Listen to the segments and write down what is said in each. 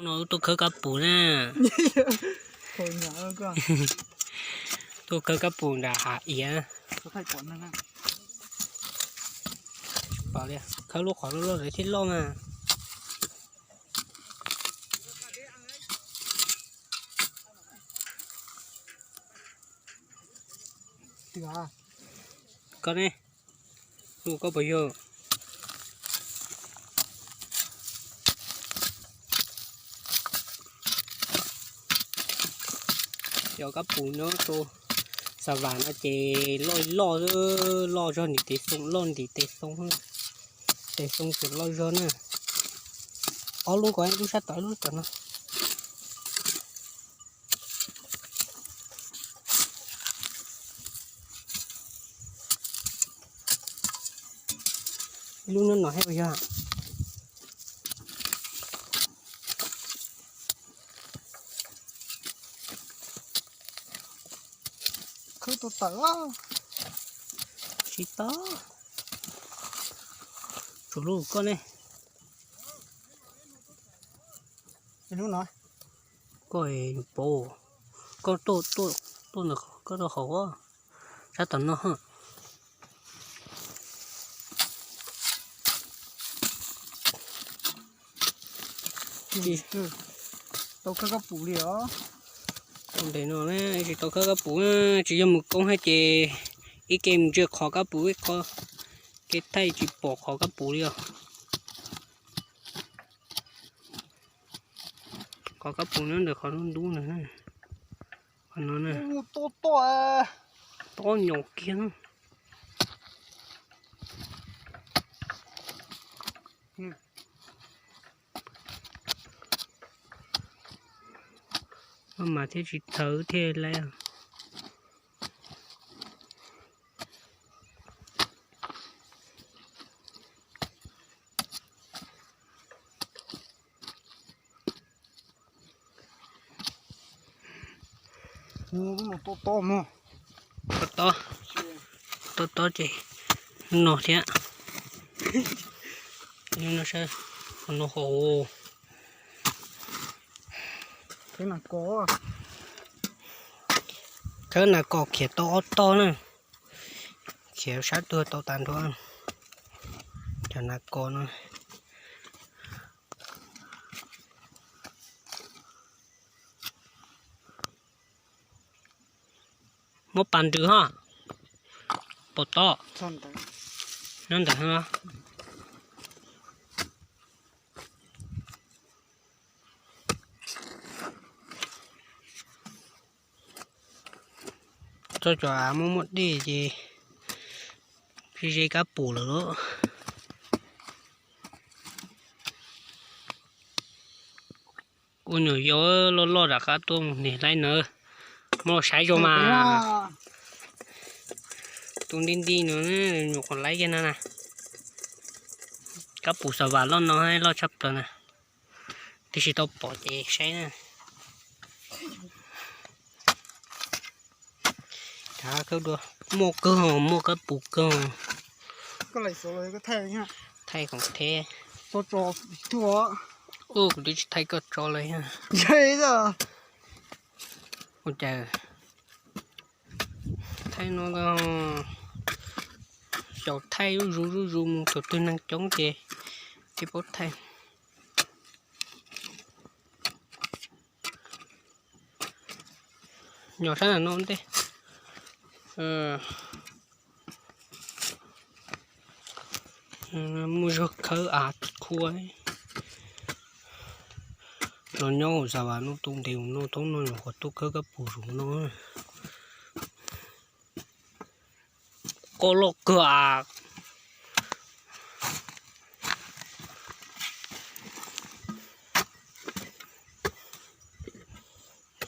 No tuaj khawb kab pus na. Tuaj khawb kab pus nram hav iav. Khawb lub qhov loj loj thiaj loj mas. Koj ne, koj puas yog? Cov kab pus nyob rau Xav Vam no ces loj loj, loj zog ntim tes xoo, loj ntim tes xoo, tes xoo tseem loj zog na. Ob lub nkaus, ib lub sab tod ib lub tom no. Ib lub nyob no thiab puas yog? Khawb tau tawm. Tsis tau. Tsuas lub koj ne. Koj, koj tuaj, tuaj, koj rau hauv sab tom no. Tsis tau khawb kab pus li os. Ntev no tsis tau khawb kab pus, tsis yog mus koob thiab ces ib ke mus ntsia qhov kab pus, ib qho ke thaij tsis pom qhov kab pus li os. Qhov kab pus nyob ntawm qhov ntub ntawd, qhov no na. Tob nyos kiag. Maj mam thiab tsis txhawv thiaj laib. Tob tob, tob tob ces no thiab. No saib, no hauv. Khawb nas kos khiav tau ob tog na. Khiav sab tuag tau tas nrho. Cov nas kos no. Muab pas ntws ho. Pom tob. Nyob ntawm no. Txoj cov av muaj muaj dej ces ze kab pus lawm lauj. Ua nyuam yaus loj loj rov qab tuaj mus niam laib nawb. Muab los saib zoo mas. Tus nti nti no nyuam qhuav laib kiag no na. Kab pus Xav Vam loj no loj tshaj plaws na. Tiam sis tau pom ces saib na. Muaj kawg, muaj kab pus kawg. Thaij khoom theb. Ub, kuv twb tsis thaij koj tso lawm. Ua cas thaij no, xyaum thaij zuj zus zuj zus mus, thaum twg neeg coob ces thiaj paub thaij. Nyob sab no ntej. Muaj zog khawb av qhua. Los nyob hauv Xav Vam no tu ntev no, thoob no nyuam qhuav tuaj khawb kab pus zoo no. Qoj loj kawg av.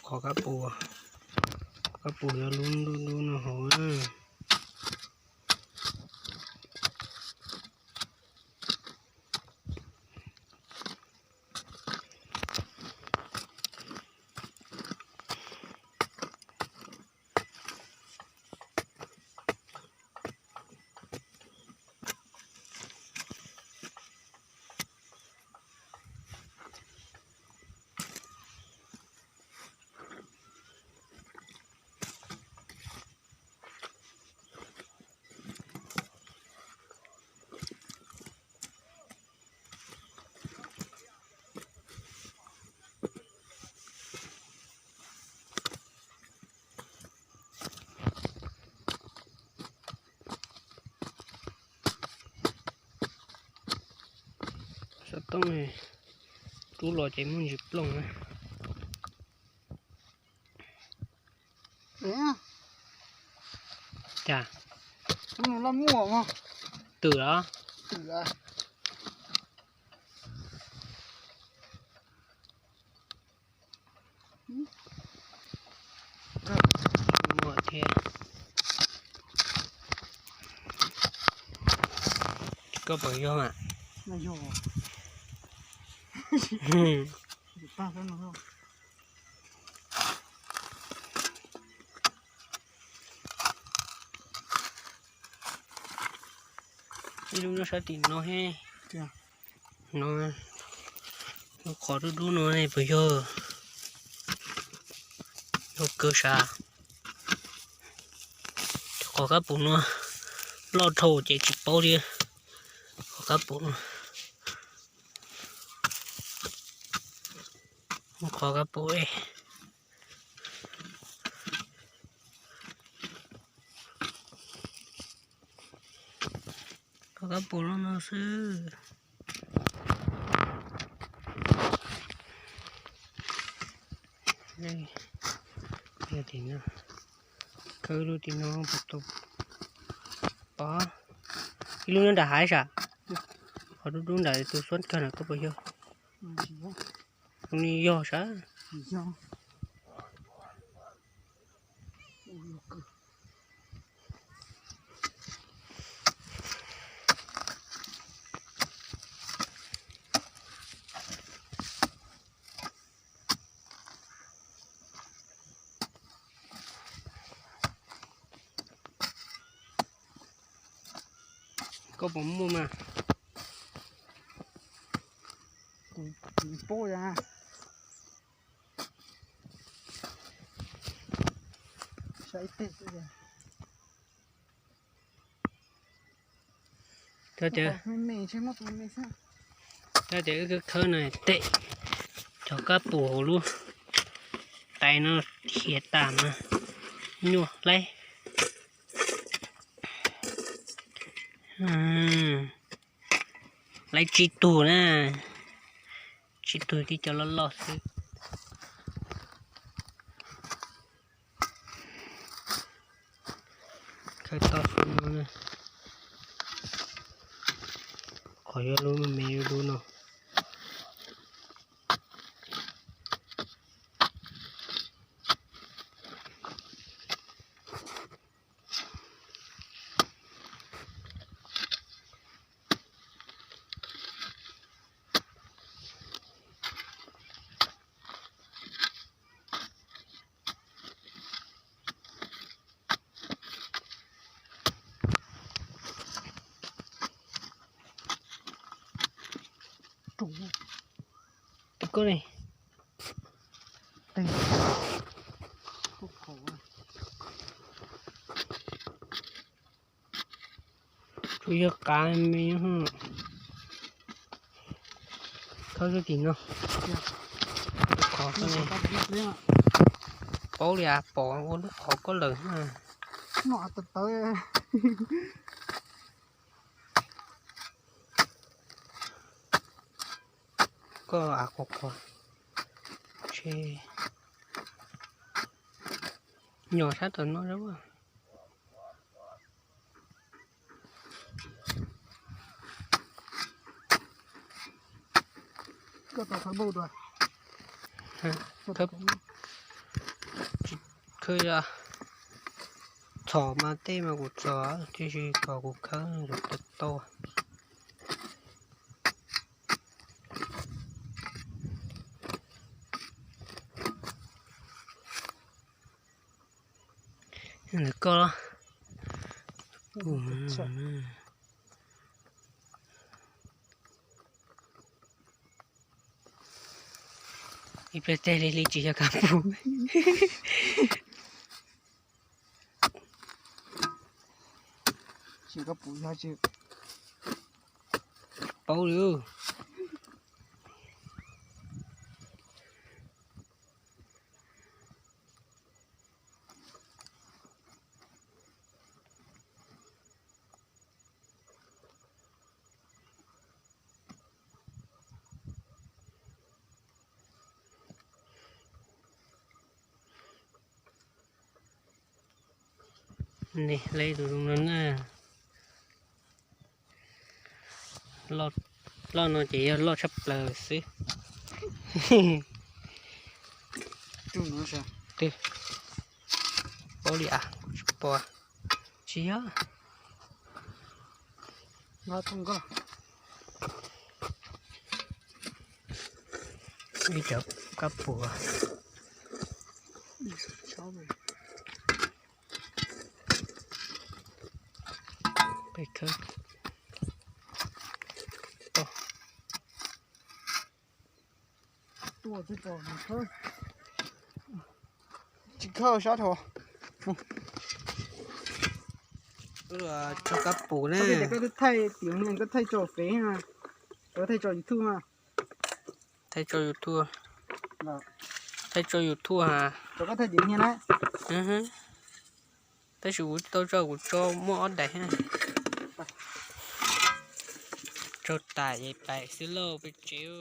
Qhov kab pus, kab pus yog lub ntuj dub no hauv. Rub los ces muaj ntsis plooj na. Cas? Twm los? Muaj thiab. Koj puas yog mas? Ib lub nyob sab tim no he. No, lub qhov dub dub no ne puas yog? Yog kawg sav. Qhov kab pum no loj dhau ces tsis paub thiab. Qhov kab pum no, qhov kab pum. Qhov kab pum no xwb. Khawb lub tim no puas tau pom? Ib lub nyob nram hav sas. Qhov dub dub nram tus xuab kawg na koj puas yog? Tus ni yog sas. Koj puas muaj mas? Kuv paub ya. Yog tias wb khawb no tes cov kab pum hauv lub tais no khiav tas mas nyuaj laib. Laib tsib tug na, tsib tug tib co loj loj xwb. Khawb toj no, qhov yuav lub me yuav lub no. Tus koj ne? Tsuas yog qav me, khawb lub tim no. Qhov paub li, pom ua lub qhov koj lawm na. Koj av qhuas qhuas, nyom sab tom no. Khawb, txhom mas tej mas kuv txhom tiam sis kom kuv khawb tau tau. Ntawm koj los. Ib pliag tej li li tsis yog kab pum. Paub li. Ne, lawv tus zoo no na. Loj no ces yog loj tshaj plaws xwb. Paub li as, kuv tsis pom. Tsis yog. Ib cov kab pus. Peb khawb. Tsis khawb sab dhau. Tso kab pus na. Koj thaij tim, koj thaij tso fev, koj thaij tso YouTube. Thaij tso YouTube. Thaij tso YouTube ha. Tab sis kuv tsis tau tso, kuv tso muaj ob daim. Tso tas es pais xwb lauj peb tsev.